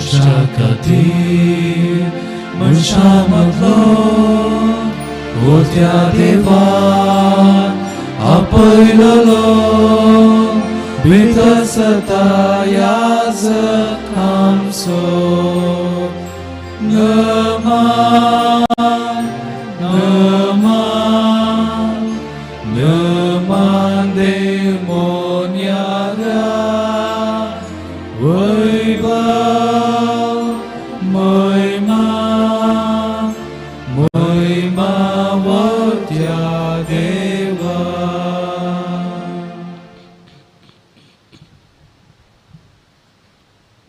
कश्टा खातीर मनशां मदलो वोत्या देवान आपयलोलो भितर सरता याजक आमचो. नमान नमान नमान देव मोन्यारा वैभव महिमा महिमा वत्या देवा.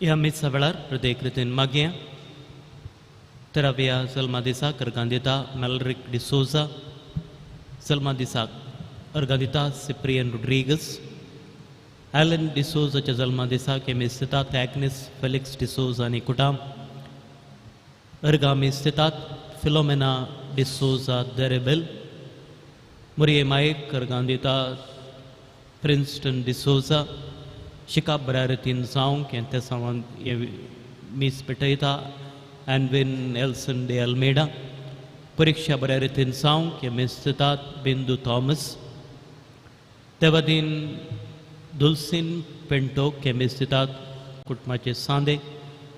ह्या मिसा वेळार हृदय कृतीन मागया. तेराव्या जल्मा दिसाक अर्गां दिता मेलरीक डिसोजा, जल्मा दिसाक अर्गां दिता सिप्रियन रोड्रिगस, एलन डिसोजाच्या जल्मा दिसाक हे मीस दितात एग्नेस फेलिक्स डिसोजा आनी कुटाम. अर्गां मीस दितात फिलोमेना डिसोजा देरेबेल, मुरये मायक अर्गां दिता प्रिन्स्टन डिसोजा, शिकाप बऱ्या रितीन जावंक हें तेसांवान हें मीस पेटयता एनविन एल्सन de Almeida, परिक्षा बऱ्या रितीन जावंक हें मीस दितात बिंदू थॉमस, देवादीन दुलसीन पेंटो हें मीस दितात कुटुंबाचे सांदे,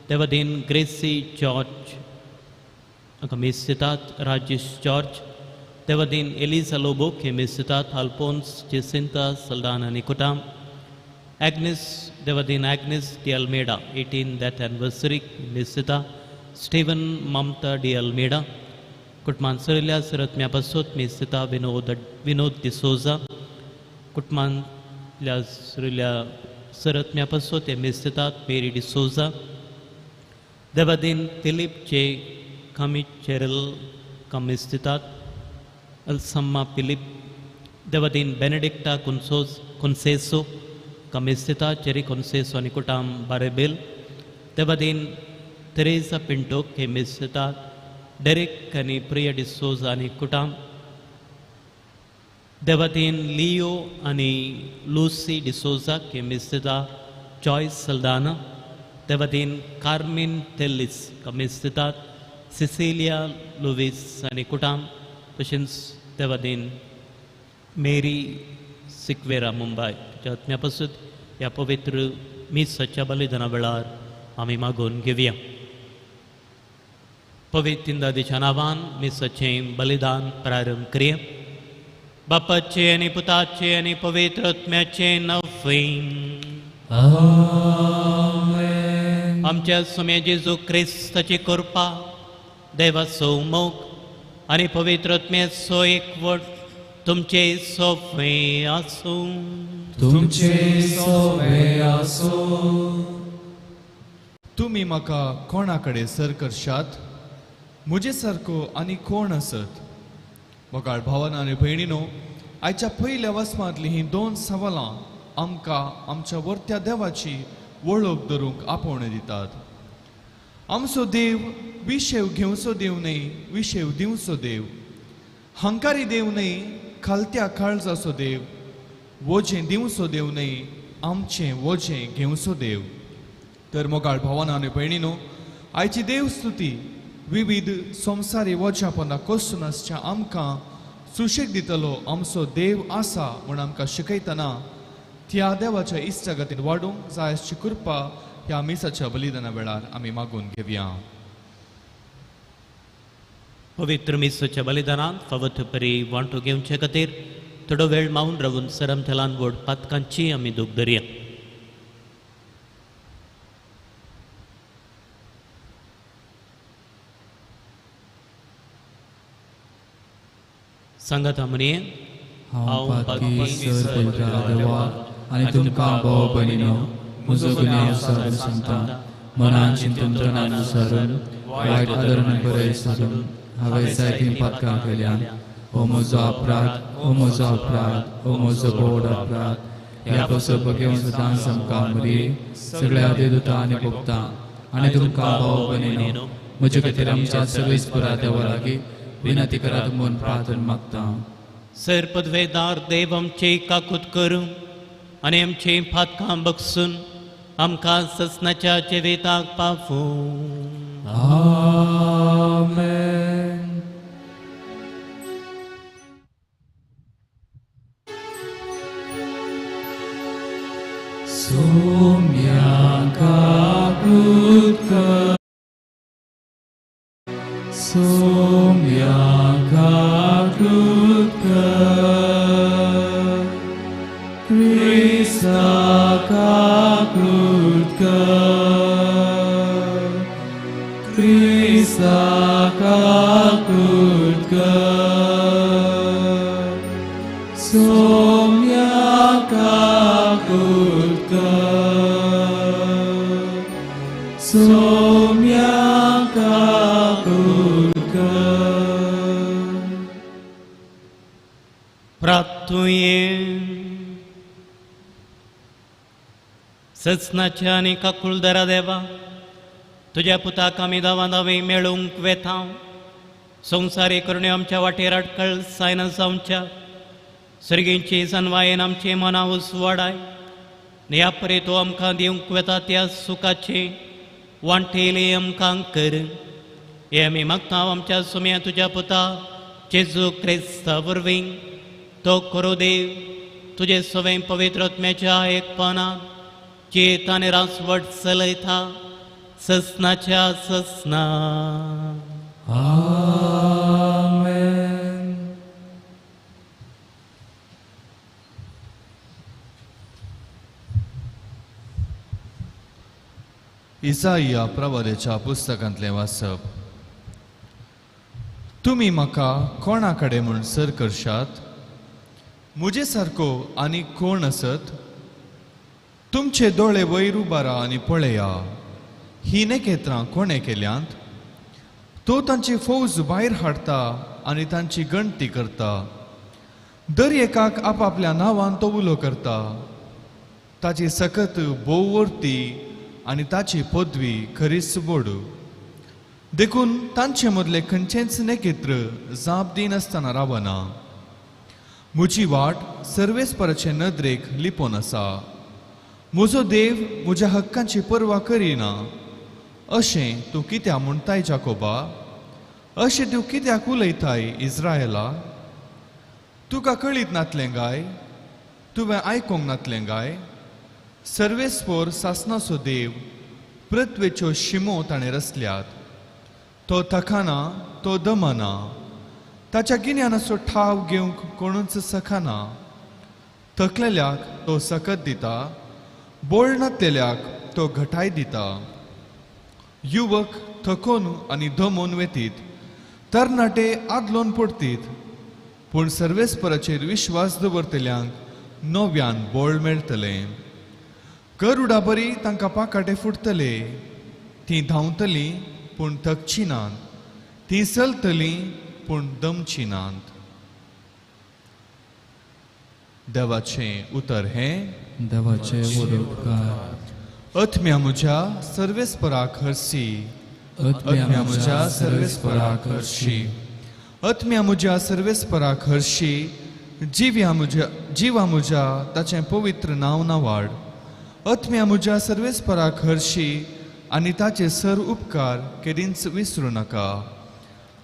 देवादीन ग्रेसी जॉर्ज हांकां मीस दितात राजेश जॉर्ज, देवादीन एलिजा लोबो हें मीस दितात अल्फोन्स जेसिंता सल्दान आनी कुटाम, एग्नेस देवादीन Agnes de Almeida 18 death anniversary मीस दिता स्टीवन ममता डी अल्मेडा, कुटुंबान सरिल्ल्या सरत्म्या पासत मीस दिता विनोद डिसोजा, कुटुंबांतल्या सरिल्ल्या सरत्म्या पासत हे मीस दितात मेरी डिसोजा, देवादीन दिलीप जे कामिचेरल कामीस दितात अल्सम्मा पिलीप, देवादीन बेनेडिक्टा कुन्सेसो कामीस दिता चेरी कोन्सेसो आनी कुटाम बारेबेल, देवादीन तेरेजा पिंटो हे मीस दितात डेरेक आनी प्रिया डिसोजा आनी कुटाम, देवादीन लियो आनी लुसी डिसोजा हे मीस दिता जॉयस सल्दाना, देवादीन कार्मीन तेल्लीस कामीस दितात सिसिलिया लुवीस आनी कुटाम, तशेंच देवादीन मेरी सिक्वेरा मुंबय. ताच्या आत्म्या पासून ह्या पवित्र मिसाच्या बलिदाना वेळार आमी मागून घेवया. पवित्र तिंदादीच्या नांवान मिसाचें बलिदान प्रारंभ करया. बापाचें आनी पुताचें आनी पवित्र आत्म्याचें नांव. आमेन. आमच्या स्वामी जेजू क्रिस्ताची कृपा, देवाचो मोग आनी पवित्र आत्म्याचो एकवट तुमचे सोफे आसूं. तुमचे सोवे आसूं. तुमी म्हाका कोणा कडेन सर करशात? म्हजे सारको आनी कोण आसत? मोगाळ भावान आनी भयणीनो, आयच्या पयल्या वसमांतलीं हीं दोन सवालां आमकां आमच्या वर्त्या देवाची वळख धरूंक आपोवणें दितात. आमचो देव विशेव घेवचो देव न्हय, विशेव दिवचो देव. हंकारी देव न्हय, खालत्या काळजाचो देव. वोजें दिवचो देव न्हय, आमचें वोजें घेवचो देव. तर मोगाळ भावान आनी भयणीनो, आयची देव स्तुती विविध संवसारी वोज्यापना कोसून आसच्या आमकां सुशेग दितलो आमचो देव आसा म्हूण आमकां शिकयतना त्या देवाच्या इश्टागतीन वाडूंक जाय आसची कृपा ह्या मिसाच्या बलिदाना वेळार आमी मागून घेवया. पवित्र मिसाच्या बलिदानांत फावो परी वांटो घेवचे खातीर थोडो वेळ मावन रावून सरमथेलान व्हड पातकांची आमी दूख धरया. सांगात म्हणये, हांव पातकी सर पवित्र देवा आनी तुमकां भाव भयणीनो म्हजो गुन्यांव सादून सांगता. मनान चिंतून तणान विसरून वायट आदरण बरें सादून हांवें जायतीं पातकां केल्यान. हो म्हजो अपराध, हो म्हजो अपराध, हो म्हजो बोड अपराध. ह्या पासून बगेवन सदांच आमकां मरी सगळ्या देवदूतां आनी भोगता आनी तुमकां भाव भयणीनो म्हजे खातीर आमच्या सगळीच पुरा देवा लागीं विनंती करात म्हूण प्रार्थना मागता. सर पदवेदार देव आमचे काकूत करूं आनी आमचे पातकां बगसून आमकां ससनाच्या जिविताक पावूं. आमेन. सोम्या काकूत कर, सोम्या काकूत कर, क्रिस्ता काकूत कर, क्रिस्ता काकूत कर, सोम्या काकूत कर, सोम्या काकूत कर. प्राप्तुये ससनाच्या आनी काकुळदरा देवा, तुज्या पुताक आमी दावा दावी मेळूंक वेता. संवसारी करण्यो आमच्या वाटेर अडकळ जायना जावच्या सर्गींची जनवायेन आमची मनां उसवाडाय. ह्या परे तो आमकां दिवंक वेता त्या सुखाचे वांटेले आमकां कर. हे आमी मागता आमच्या सुम्या तुज्या पुता जेजू क्रिस्ता वरवीं. तो करो देव तुजे सवें पवित्र आत्म्याच्या एकपणान चेत आनी रासवट चलयता ससनाच्या ससना. आमेन. इसाईया प्रवादेच्या पुस्तकांतलें वाचप. तुमी म्हाका कोणा कडेन म्हूण सर करशात? म्हजे सारको आनी कोण आसत? तुमचे दोळे वयर उबारा आनी पळया, ही नखेत्रां कोणें केल्यांत? तो तांची फौज भायर हाडटा आनी तांची गणती करता. दर एकाक आपापल्या नांवान तो उलो करता. ताची सकत भोव वर्ती आनी ताची पदवी खरीच बोड. देखून तांचे मदले खंयचेंच नखेत्र जाप दिनासतना रावना. म्हजी वाट सर्वेस्पराचे नदरेक लिपोवन आसा. म्हजो देव म्हज्या हक्कांची पर्वा करिना. अशें तूं कित्याक म्हणटाय जाकोबा? अशें तूं कित्याक उलयताय इस्रायला? तुका कळीत नातलें गाय? तुवें आयकूंक नातलें गाय? सर्वेस्पोर सासनाचो देव पृथ्वेच्यो शिमो ताणें रचल्यात. तो थकाना, तो दमना. ताच्या गिन्यानाचो ठाव घेवंक कोणूच सकाना. थकलेल्याक तो सकत दिता, बोळ नातलेल्याक तो घटाय दिता. युवक थकोन आनी दमोन वेतीत, तरणाटे आदलोन पडतीत. पूण सर्वेस्पराचेर विश्वास दवरतल्यांक नव्यान बोळ मेळटलें. गरुडा बरी तांकां पाकाटे फुटतले. तीं धांवतलीं पूण थकची नात, तीं चलतलीं पूण दमची नात. देवाचें उतर हें. देवाचे व्हड उपकार. आत्म्या म्हज्या सर्वेस्पराक हरशी. आत्म्या म्हज्या सर्वेस्पराक हरशी. आत्म्या म्हज्या सर्वेस्पराक हरशी. जिव्या म्हज्या जिवा म्हज्या ताचें पवित्र नांव नावाड. आत्म्या म्हज्या सर्वेस्पराक हरशी आनी ताचे सर उपकार केदींच विसरूं नाका.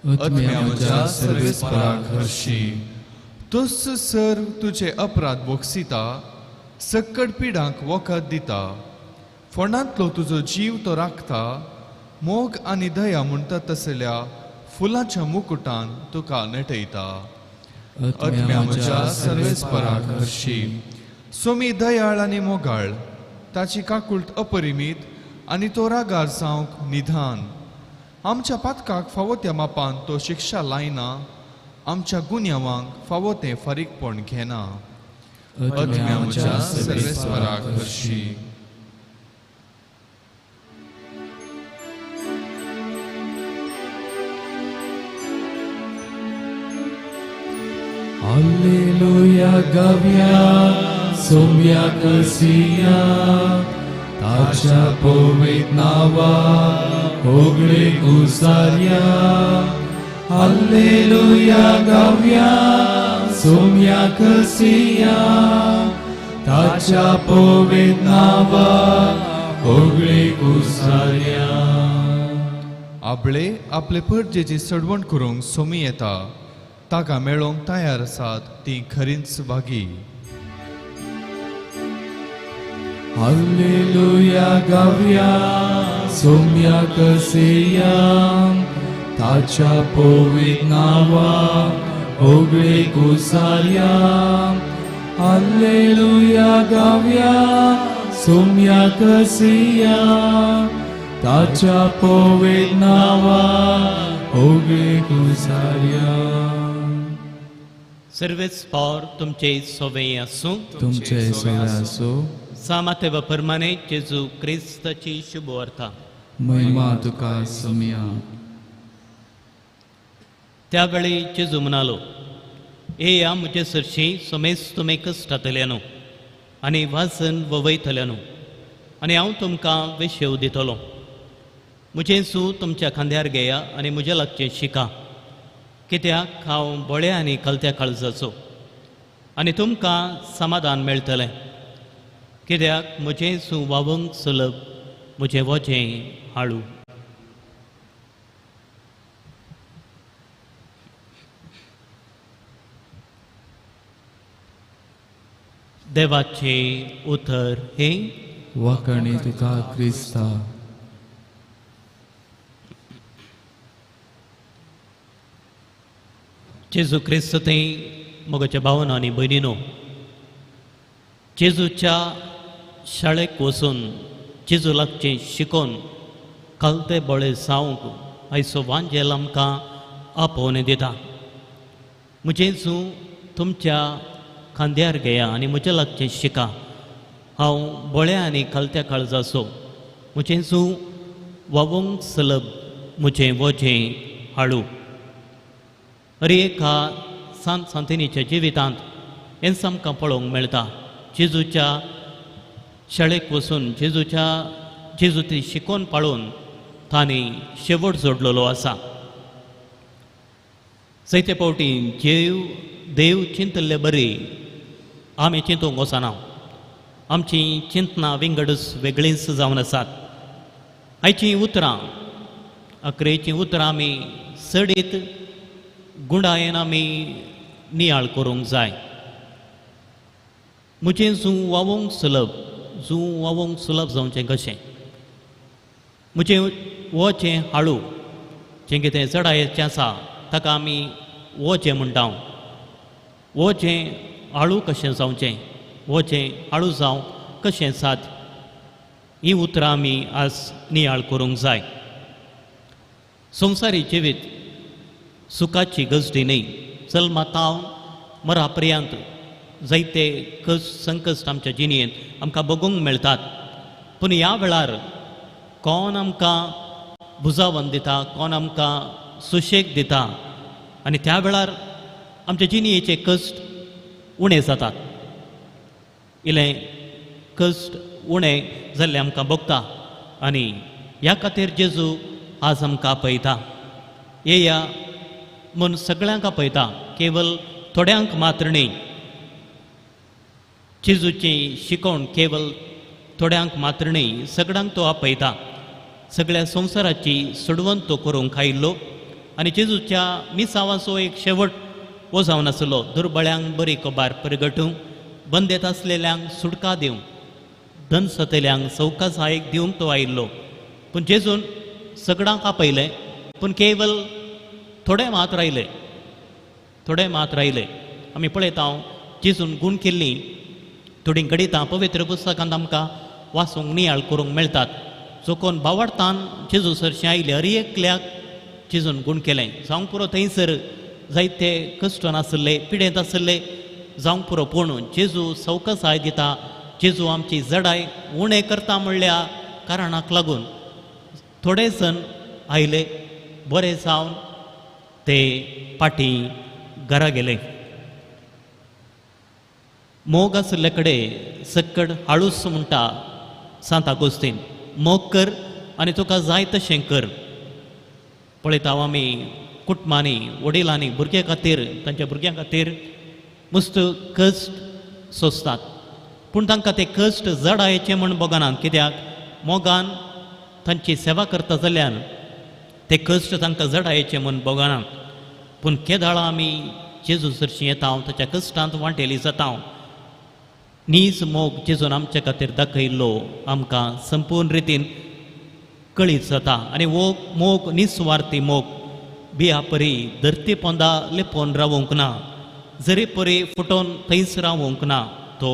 आत्म्या म्हज्या सर्वेस्पराक हरशी. तोच सर तुजे अपराध बोगसिता, सक्कड पिडांक वखद दिता. फोंडांतलो तुजो जीव तो राखता. मोग आनी दया म्हणटा तसल्या फुलांच्या मुकुटान तुका नटयता. आत्म्या म्हज्या सर्वेस्पराक हरशी. सोमी दयाळ आनी मोगाळ, ताची काकूळट अपरिमीत आनी तो रागार जावंक निधान. आमच्या पातकाक फावो त्या मापान तो शिक्षा लायना, आमच्या गुन्यांवांक फावो तें फारीकपण घेना. आत्म्या म्हज्या सर्वेस्पराक हरशी. Alleluia gavya सोम्या कसिया, ताच्या पवित्र नावा होगळे उसार्या. Alleluia gavya सोम्या कसिया, ताच्या पवित्र नावा होगळे कुसार्या. आपले आपले परजेची सडवण करूंक सोमी येता, ताका मेळोवंक तयार आसात ती खरींच भागी. हालेलुया गावया सोम्या कसेया, ताच्या पवित्र नांवा होगळे कुसार्या. हालेलुया गावया सोम्या कसेया, ताच्या पवित्र नांवा होगळे कुसार्या. सर्वेच पावर तुमचे सोवे आसूं. तुमचे सोवे आसूं. सामाते व परमाने जेजू क्रिस्ताची शुभवार्ता. महिमा तुका सोम्या. त्यावेळी जेजू म्हणालो, येया म्हजे सरशी समेज तुमी कश्टातल्यानो आनी वाजन ववयतल्यानो आनी हांव तुमकां वेशेव दितलो. म्हजें सूं तुमच्या खांद्यार घेया आनी म्हज्या लागचें शिका, कित्याक हांव बळ्या आनी कलत्या काळजाचो आनी तुमकां समाधान मेळटलें. कित्याक म्हजें सूं वावंक सुलभ, म्हजें वजें हाळू. देवाचें उतर हें. वाखाणी तुका क्रिस्ता. जेजू क्रिस्त थंय मोगाच्या भावना आनी भयणीनो, जेजूच्या शाळेक वचून जेजू लागचें शिकोवन कलते बळे जावंक आयचो वांजेल आमकां आपोवणें दिता. म्हजें जू तुमच्या खांद्यार घेया आनी म्हज्या लागचें शिका, हांव बळ्या आनी कलत्या काळजाचो, म्हजें जू वावूंक सुलभ, म्हजें वजें हाळू. अरे एका सांत सांतिनीच्या जिवितांत हेंच आमकां पळोवंक मेळटा. जेजूच्या शाळेक वचून जेजूच्या जेजू ती शिकोवन पाळून तांणी शेवट जोडलेलो आसा. जायते फावटी देव चिंतल्ले बरी आमी चिंतूंक वचना, आमची चिंतनां विंगडच वेगळींच जावन आसात. आयचीं उतरां, अकरेचीं उतरां आमी चडीत गुंडायेन आमी नियाळ करूंक जाय. म्हजें जूं वावोंक सुलभ, जूं वावोंक सुलभ जावचें कशें? म्हजें वचें हाळू जें कितें चडायेचें आसा ताका आमी वचें म्हणटा. वचें हाळू कशें जावचें, वचें हाळू जावं कशें साद, हीं उतरां आमी आज नियाळ करूंक जाय. संवसारी जिवीत सुखाची गजडी न्हय. जल्माताव मरा पर्यंत जायते कश्ट संकश्ट आमच्या जिणेंत आमकां बगूंक मेळटात. पूण ह्या वेळार कोण आमकां बुजावन दिता, कोण आमकां सुशेग दिता आनी त्या वेळार आमच्या जिणेचे कश्ट उणें जातात. इल्लें कश्ट उणें जाल्लें आमकां भोगता आनी ह्या खातीर जेजू आज आमकां आपयता. येया म्हूण सगळ्यांक आपयता, केवल थोड्यांक मात्र न्ही. जेजूची शिकवण केवल थोड्यांक मात्र न्ही, सगळ्यांक तो आपयता. सगळ्या संवसाराची सोडवण तो करूंक आयिल्लो आनी जेजूच्या मिसावाचो एक शेवट हो जावन आसलो, दुर्बळ्यांक बरी कबार परगटूंक, बंदेत आसलेल्यांक सुटका दिवंक, धन सतल्यांक सवकासायेक दिवंक तो आयिल्लो. पूण जेजून सगळ्यांक आपयलें, पूण केवल थोडे मात रायले, थोडे मात रायले. आमी पळयता जेजून गूण केल्लीं थोडीं घडितां पवित्र पुस्तकांत आमकां वाचूंक नियाळ करूंक मेळटात. जो कोण बावडतान जेजू सरशीं आयले, हर एकल्याक जेजून गूण केलें. जावंक पुरो थंयसर जायते कश्टन आसले, पिडेंत आसले, जावंक पुरो, पूण जेजू सवकसाय दिता. जेजू आमची जडाय उणें करता म्हणल्या कारणाक लागून थोडे जण आयले, बरे जावन ते फाटीं घरा गेले. मोग आशिल्ले कडेन सक्कड हाळूस म्हणटा सांत आगोस्तीन, मोग कर आनी तुका जाय तशें कर. पळयता आमी कुटुंबांनी, वडिलांनी भुरग्यां खातीर, तांच्या भुरग्यां खातीर मस्त कश्ट सोंसतात, पूण तांकां ते कश्ट जडायचे म्हूण भोगनात. कित्याक? मोगान तांची सेवा करता जाल्यार ते कश्ट तांकां जडायचे म्हूण भोगना. पूण केदाळा आमी जेजू सरशीं येता ताच्या कश्टांत वांटेली जाता. नीज मोग जेजून आमच्या खातीर दाखयल्लो आमकां संपूर्ण रितीन कळीत जाता आनी वो मोग निस्वार्थी मोग बिया परी धरती पोंदा लिपोवन रावूंक ना, जरी परी फुटोवन थंयच रावूंक ना, तो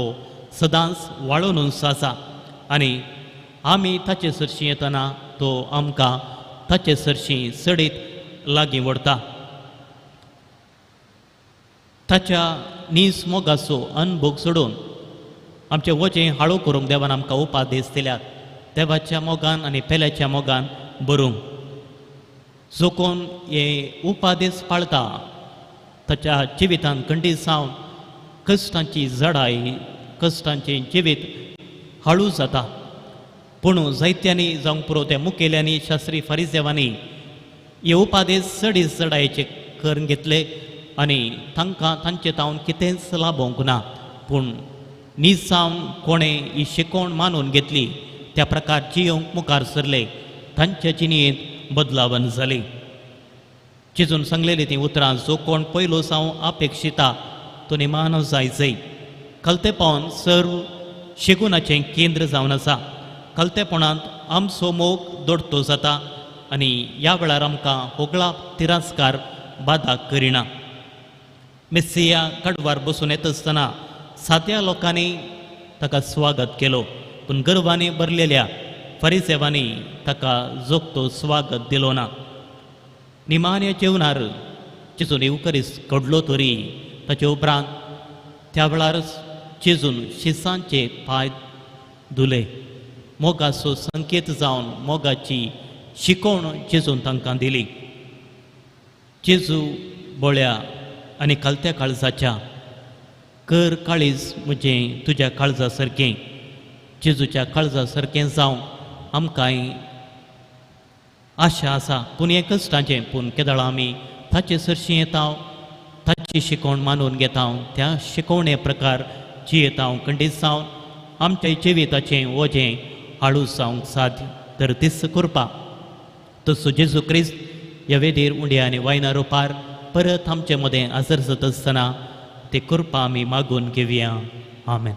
सदांच वाळोवनूच आसा आनी आमी ताचे सरशीं येतना तो आमकां ताचे सरशीं चडीत लागीं व्हरता. ताच्या नीज मोगाचो अनभोग सोडून आमचें वजें हाळू करूंक देवान आमकां उपादेश दिल्यात. देवाच्या मोगान आनी पेल्याच्या मोगान बरूंक जो कोण हे उपादेश पाळता ताच्या जिवितान खंडीत जावन कश्टांची जडाय कश्टांचें जिवीत हाळू जाता. पूण जायत्यांनी जावंक पुरो त्या मुखेल्यांनी शास्त्री फारिजेवांनी हे उपादेश चडीत जडायेचे करून घेतले आनी तांकां तांचे तावन कितेंच लाभोवंक ना. पूण नीज जावन कोणें ही शिकवण मानून घेतली त्या प्रकार जियोंक मुखार सरले, तांच्या जिणेंत बदलावन जाली. जेजून सांगलेली तीं उतरां जो कोण पयलो जावं अपेक्षिता तो निमानो जाय जय. कलतेपण सर्व शेगुनाचें केंद्र जावन आसा. कलतेपणांत आमचो मोग दोडतो जाता आनी ह्या वेळार आमकां होगळा तिरस्कार बादा करिना. मेस्सिया कडवार बसून येत आसतना साद्या लोकांनी ताका स्वागत केलो, पूण गर्वांनी भरलेल्या फरिसेवांनी ताका जोगतो स्वागत दिलो ना. निमाण्या जेवणार जेजून येवकरीस घडलो तरी ताचे उपरांत त्या वेळारच जेजून शिसांचे पांय धुले. मोगाचो संकेत जावन मोगाची शिकवण जेजून तांकां दिली. जेजू बोळ्या आनी खालत्या काळजाच्या कर काळीज म्हजें तुज्या काळजा सारकें, जेजूच्या काळजा सारकें जावं आमकांय आशा आसा. पूण हें कश्टाचें, पूण केदळा आमी ताचे सरशीं येता, ताची शिकवण मानून घेता, त्या शिकवणे प्रकार जियेता खंडीत जावन आमच्या जिविताचें वजें हाळू जावंक साध्य तर तीच करपा. तसो जेजू क्रिस्त ह्या वेदीर उंड्या आनी वायना रुपार परत आमचे मदें हजर जाता आसतना ते कृपा आमी मागून घेवया. आमेन.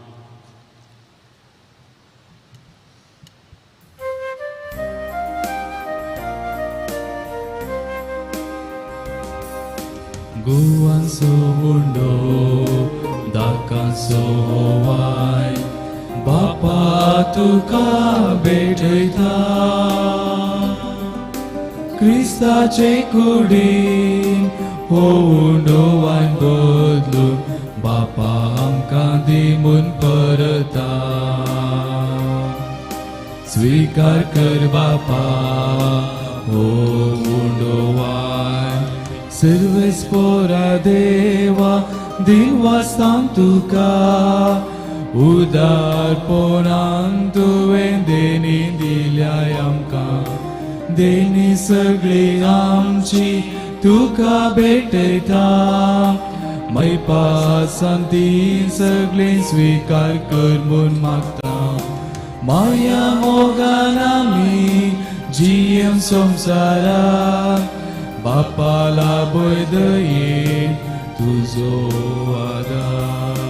गुवांचो उंडो दाकांचो वाय बापा तुका भेटयता, क्रिस्ताचे कुडीन हो उंडो वायन बदलून बापा आमकां दी म्हूण परता. स्वीकार कर बापा हो उंडो वायन, सर्वेस्पोरा देवा दिवासान तुका उदारपणान तुवें देणी दिल्या आमकां, देणी सगळी आमची तुका भेटयता. मैपासान ती सगळी स्वीकार कर म्हूण मागता. माया मोगान आमी जियेवन संवसाराक बापा लाभय दयेन तुजो आदार.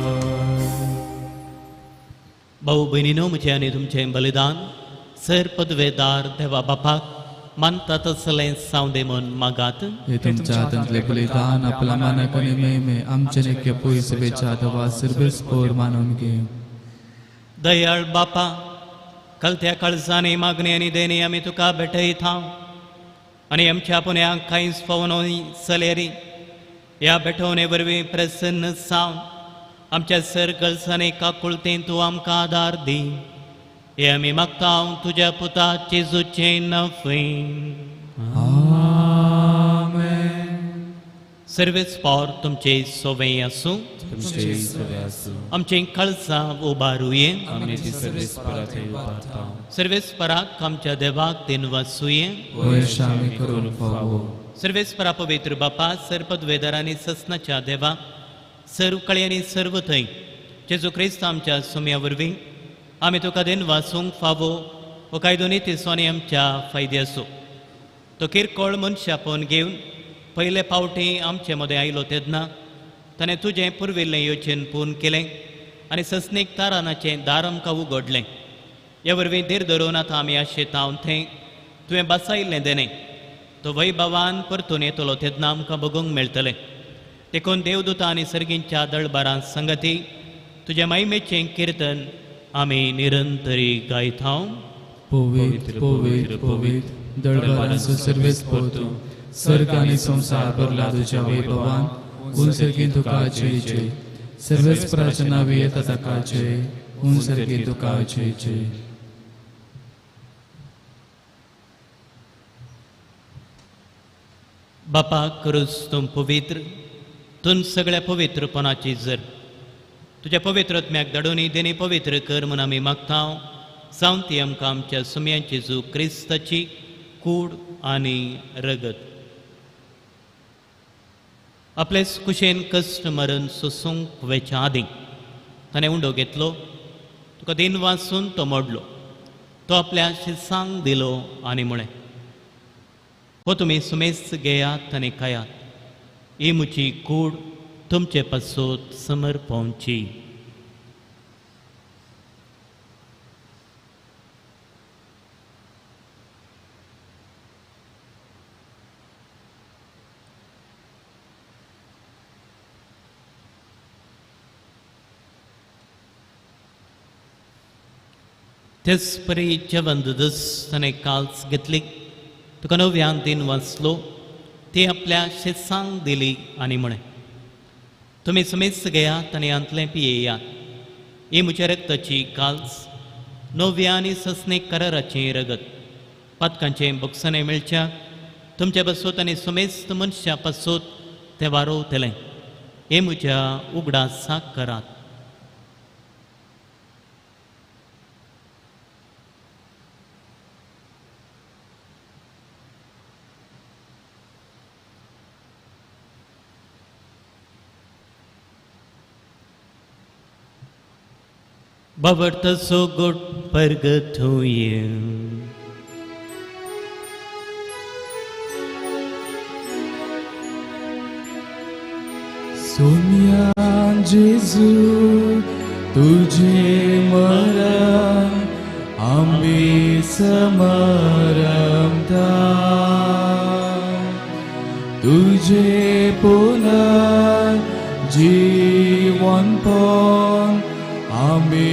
भाऊ भयणीनो, म्हजें आनी तुमचें बलिदान सर पदवेदार देवा बापाक मानता तसलें सावंदे म्हूण मागात. हे तुमच्या हातांतलें बलिदान आपल्या मानाक आनी महिमे आमचे निक्य पयसुबेच्या देवा सर्वेस्पोर मानून घे. दयाळ बापा, कलत्या काळजांनी मागणी आनी देणी आमी तुका भेटयता आनी आमच्या पुण्याक कांयच फावनो चलेरी ह्या भेटवणे वरवीं प्रसन्न जावन आमच्या सर गळसांनी काकुळतेन तूं आमकां आदार दी. हे आमी मागता तुज्या पुता जेजूचें नफेन. आमेन. सर्वेस्पोर तुमचे सोवे आसूं, आमचें काळजां उबारुये. सर्वेस्पराक आमच्या देवाक दिनवासुये. सर्वेस्परा पवित्र बापा, सर्पद्वेदर आनी ससनाच्या देवा, सर्व कळे आनी सर्व थंय जेजू क्रिस्त आमच्या सुम्या वरवीं आमी तुका दिनवासूंक फावो हो कायदो नितीचो आनी आमच्या फायद्याचो. तो किरकोळ मनशापण घेवन पयले फावटी आमचे मदें आयलो तेन्ना ताणें तुजें पुर्विल्लें योजन पूर्ण केलें आनी ससनीक तारानाचें दार आमकां उगडलें. हे वरवीं धीर धरून आतां आमी आशेतांव थंय तुवें बसायिल्लें देणें तो वैभवान परतून येतलो तेन्ना आमकां बगूंक मेळटलें. देखून देवदूता आनी सर्गींच्या दळबारां संगती तुज्या महिमेचें किर्तन आमी निरंतरी गायता. पवित्र पवित्र पवित्र दळबारांचो सर्वेस परतू सर्ग आनी संवसार भरला तुज्या वैभवान. उन सर्गी तुका जय जय. सर्वेस्पराच्या नांवी येता ताका जय. उन सर्गी तुका जय जय. बापा क्रूस तूं पवित्र, तूं सगळ्या पवित्रपणाची जर तुज्या पवित्रत्म्याक धाडून देणी पवित्र कर म्हूण आमी मागता. जावन ती आमकां आमच्या सुम्यांची जेजू क्रिस्ताची कूड आनी रगत आपलेच कुशेन कश्ट मरण सोसूंक वेच्या आदीं ताणें उंडो घेतलो, तुका दिन वाचून तो मोडलो, तो आपल्या शिसांक दिलो आनी म्हळें, हो तुमी सुमेस्त घेयात आनी खायात, ही म्हजी कूड तुमचे पासत समर्पणची. तेच परी जेवण दुदस ताणें काल्स घेतली, तुका नव्यान दिन वाचलो, ती आपल्या शेसांक दिली आनी म्हळें, तुमी समेस्त घेयात आनी हांतलें पियेयात, ही म्हज्या रक्ताची काल्स नव्या आनी ससनीक कराराचें रगत पातकांचें बोगसणें मेळच्या तुमच्या पासत आनी समेस्त मनशां पासत तें वारोवतलें. हें म्हज्या उगडासाक करात. बाबर्तसो गोट परगतोय. सोम्या जेजू तुझे मरण आम्ही समरमता, तुझे पुनर्जीवन पण आम्ही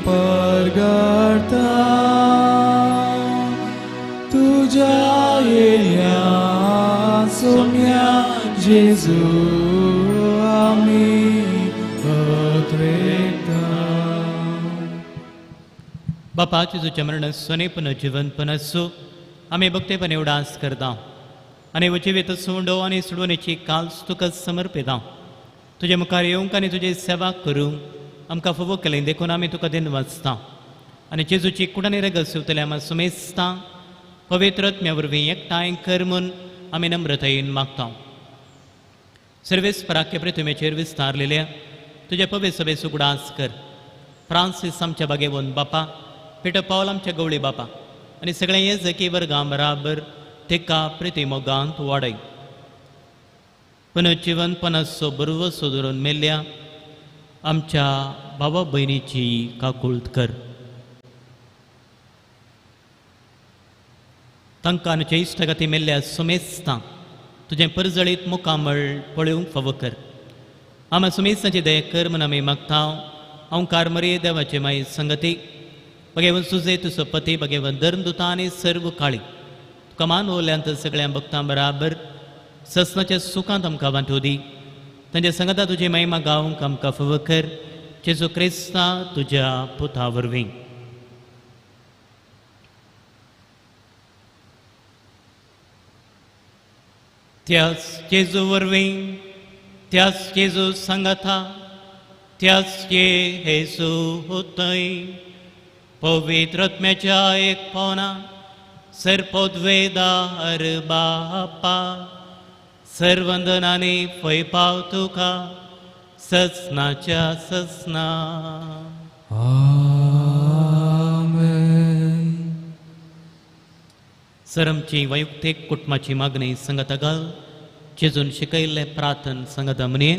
परगडता. तुझ्या येण्या सोम्या जेजू आम्ही अत्रेता. बापा जेजूच्या मरण सोने पुनर्जीवनपण आसूं आमी भक्तेपण उडास करता आनी जिवीत सोंडो आनी सोडवणेची काल्स तुका समर्पिता. तुजे मुखार येवंक आनी तुजी सेवा करूंक आमकां फावो केलें देखून आमी तुका दिन वाचता आनी जेजूची कुडानी रगत शिवतले आमी सुमेस्ता पवित्र आत्म्या वरवीं एकठांय कर म्हूण आमी नम्रतायेन मागता. सर्वेस पराख्य प्रतिमेचेर विस्तारलेल्या तुज्या पवित्र सभेचो उगडास कर. फ्रांसीस आमच्या बागेवन बापा, पिटर पावल आमच्या गवळी बापा आनी सगळें हे जकी वर्गां बराबर तेका प्रतिमोगांत वाडय. पुनर्जीवनपणाचो बरवसो धरून मेल्ल्या आमच्या भावा भयणीची काकूळत कर. तांकां आमच्या इश्टागती मेल्ल्या सुमेस्तां तुजें परजळीत मुखामळ पळोवंक फावो कर. आमा सुमेस्तांची दया कर म्हूण आमी मागता. ओंकार मरिये देवाचे माई संगती बगेवन सुजे तुजो पती बगेवन धर्मदुता आनी सर्व काळी तुका मानवल्यांत सगळ्या भक्तां बराबर ससनाच्या सुखांत आमकां वांटो दी. तांच्या संगता तुजी महिमा गावंक आमकां फावो कर. जेजू क्रिस्ता तुज्या पुता वरवीं. त्याच जेजू वरवीं, त्याच जेजू सांगाता, त्याच जेजू होतय पवित्र आत्म्याच्या एक पावना सर्पोद्वेदार बापा सर्वंदनानी फय पाव तुका ससनाच्या ससना. आमेन. सर आमची वैयक्तीक कुटुंबाची मागणी संगता घाल जेजून शिकयल्लें प्रार्थन संगता म्हणये.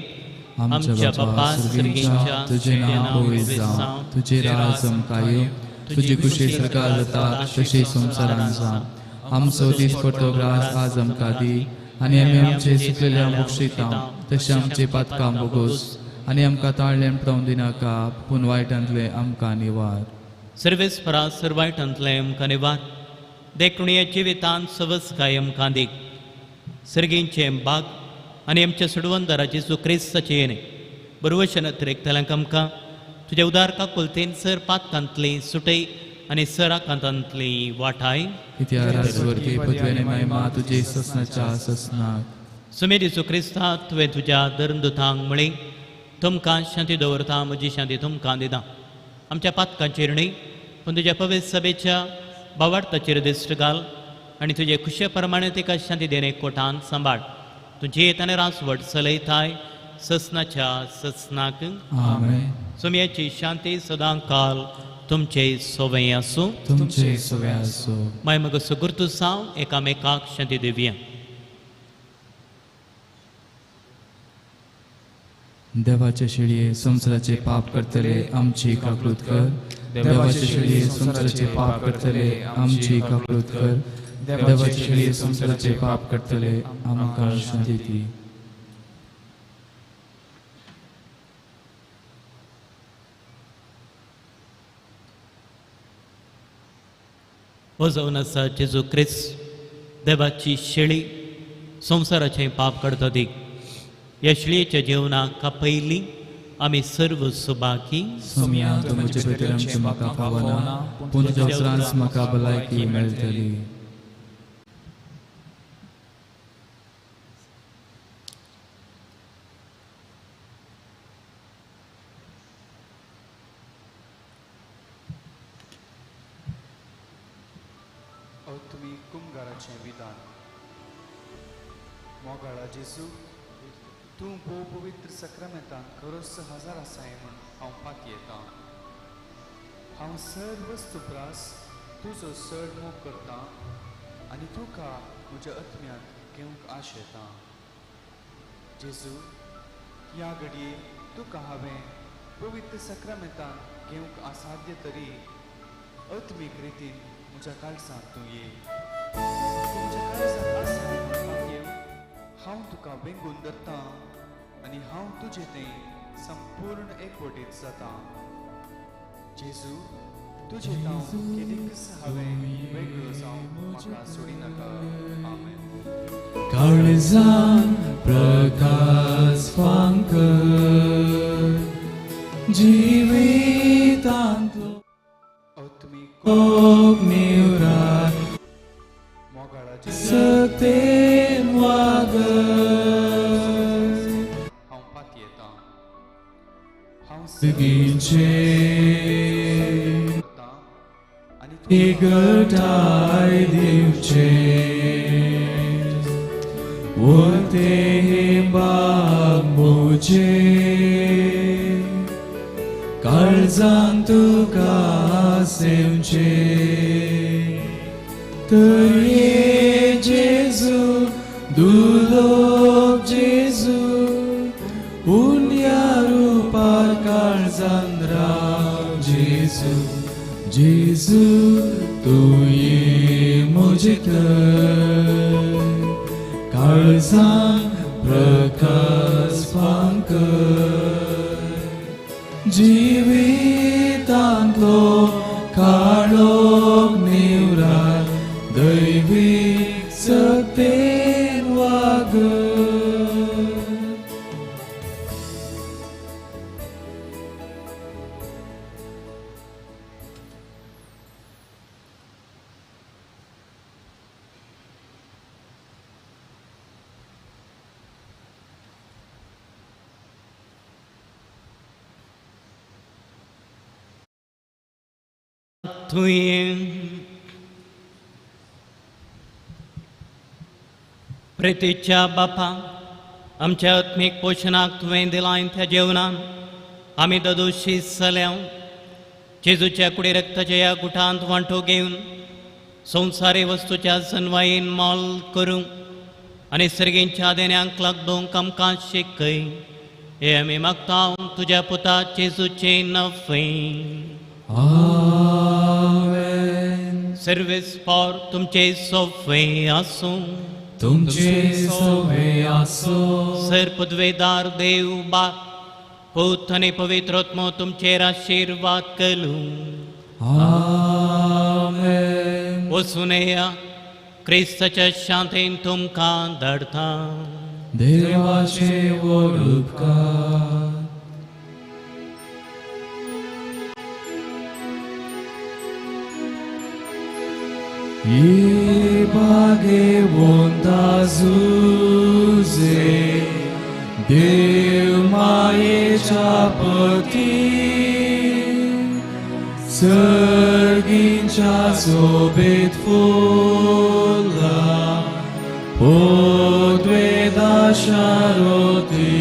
आमच्या बापा सर्गीच्या तुजें नांव पवित्र जावं, तुजें राज आमकां येवं, तुजी खुशी सरकार जाता तशी संवसारांत जावं. आमचो दीसपट्टो ग्रास आज आमकां दी आनी आमी आमचे सुकलेल्या बक्षिता तशें आमचे पातकां बोगोस आनी आमकां ताळल्यान पडोवन दिनाका पूण वायटांतलें आमकां निवार. सर्वेस्परा सर वायटांतलें आमकां निवार, देखून ह्या जिवितांत सवसकाय आमकां दी. सर्गींचें बाग आनी आमच्या सोडवंदारा जेजू क्रिस्ताचें येणें बरवशन अतिरेकतल्यांक आमकां तुज्या उदार काकुलतेन सर पातकांतली सुटय आनी सर आकांतांतली वाठाय. इतिहास पदवी आनी महिमा तुजी ससनाच्या ससनाक. सुमेर जेजू क्रिस्ता तुवें तुज्या धर्मदुतांक म्हळें, तुमकां शांती दवरता, म्हजी शांती तुमकां दिता. आमच्या पातकांचेर न्हय पूण तुज्या पवित्र सभेच्या बावार्थाचेर दिश्ट घाल आनी तुजे खुशे प्रमाणे तिका शांती देणे कोटान सांबाळ. तुजी येताना रासवट चलयताय ससनाच्या ससनाक. आमेन. सोम्याची शांती सदां काल तुमचे सोवे आसूं. तुमचे सोवे आसूं. माय मग सुगुर्तू साव एकामेकाक शांती दिवया. देवाचे शेळये संवसाराचे पाप करतले आमची काकळूत कर. देवाचे शेळये संवसाराचे पाप करतले आमची काकळूत कर. देवाचे शेळये संवसाराचे पाप करतले आमकां शांती दी. हो जावन आसा जेजू क्रिस्त देवाची शेळी संवसाराचें पाप काडटा दी. ह्या शेळयेच्या जेवणाक पयलीं आमी सर्व सुबाकी. सोम्या तूं म्हजे भितर आमचें म्हाका फावना पूण तुज्या उपरांत म्हाका भलायकी मेळटली. तुमी कुमगाराचें विधान. मोगाळा जेजू, तूं भोव पवित्र सक्रामेंतान खरोच हजार आसाय म्हूण हांव पातयेतां. हांव सर्व वस्तू प्रास तुजो चड मोग करतां आनी तुका म्हज्या आत्म्यांत घेवंक आशेतां. जेजू, ह्या घडये तुका हांवें पवित्र सक्रामेंतान घेवंक असाध्य तरी आत्मीक रितीन म्हज्या काळजांत तूं ये. तूं म्हज्या काळजांत आसाय म्हूण पातयेवन हांव तुका वेंगून धरतां आनी हांव तुजे थंय संपूर्ण एकवटीत जाता. जेजू, तुजे हांव केदींच हांवें वेगळो जावं म्हाका सोडिनाका. आमेन. काळजान प्रकाश फांकर जिवितांतलो निवरात सतेन वागय. हांव पातयेतां. हांव सर्गींचे इगटाय दिवचे वते बाग म्हजे काळजान तुका सेवचे. तर ये जेजू दुलोब जेजू पुण्या रुपार काळजान राव. जेजू जेजू तूं ये म्हजे थंय काळजान प्रकाश फांकर जिवितांतलो काळोख निवरात दैवीक सत्तेन वागय. तुवें प्रेतीच्या बापा आमच्या आत्मीक पोशणाक तुवें दिलां त्या जेवणान आमी ददोशी जाल्या. जेजूच्या कुडी रक्ताच्या ह्या गुठांत वांटो घेवन संवसारी वस्तूच्या सनवायेन मोल करूंक आनी सर्गींच्या देण्यांक लागदोवंक आमकां शिकय. हे आमी मागता तुज्या पुता जेजूचे नफे. आमेन. सर्वीस फॉर तुमचे सोफे आसूं. तुमचे सोवे आसूं. सर पदवेदार देव बाप पूत आनी पवित्र आत्मो तुमचेर आशिर्वाद करूं. आमेन. वचून येया, क्रिस्ताच्या शांतेन तुमकां धाडटा. देवाचे व्हड उपकार. ये भाग्यवंता जुजे देव मायेच्या पती सर्गींच्या सोबेत फुला पदवेदा शारोती.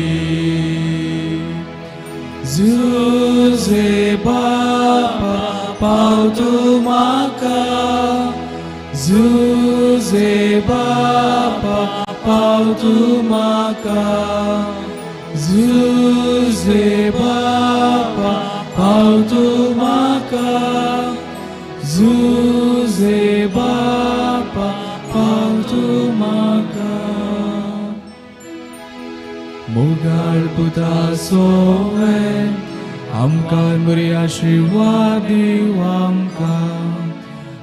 जुजे बापा पावतू म्हाका, जुजे बापा पावतू म्हाका, जुजे बापा पावतू म्हाका, जुजे बापा पावतू म्हाका. मोगाळ पुता सोवे आमकां बरी आशिर्वाद दिव आमकां.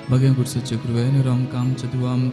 बघ्या गुरसाच्या कृपेन आमकां आमच्या देवा आमच्या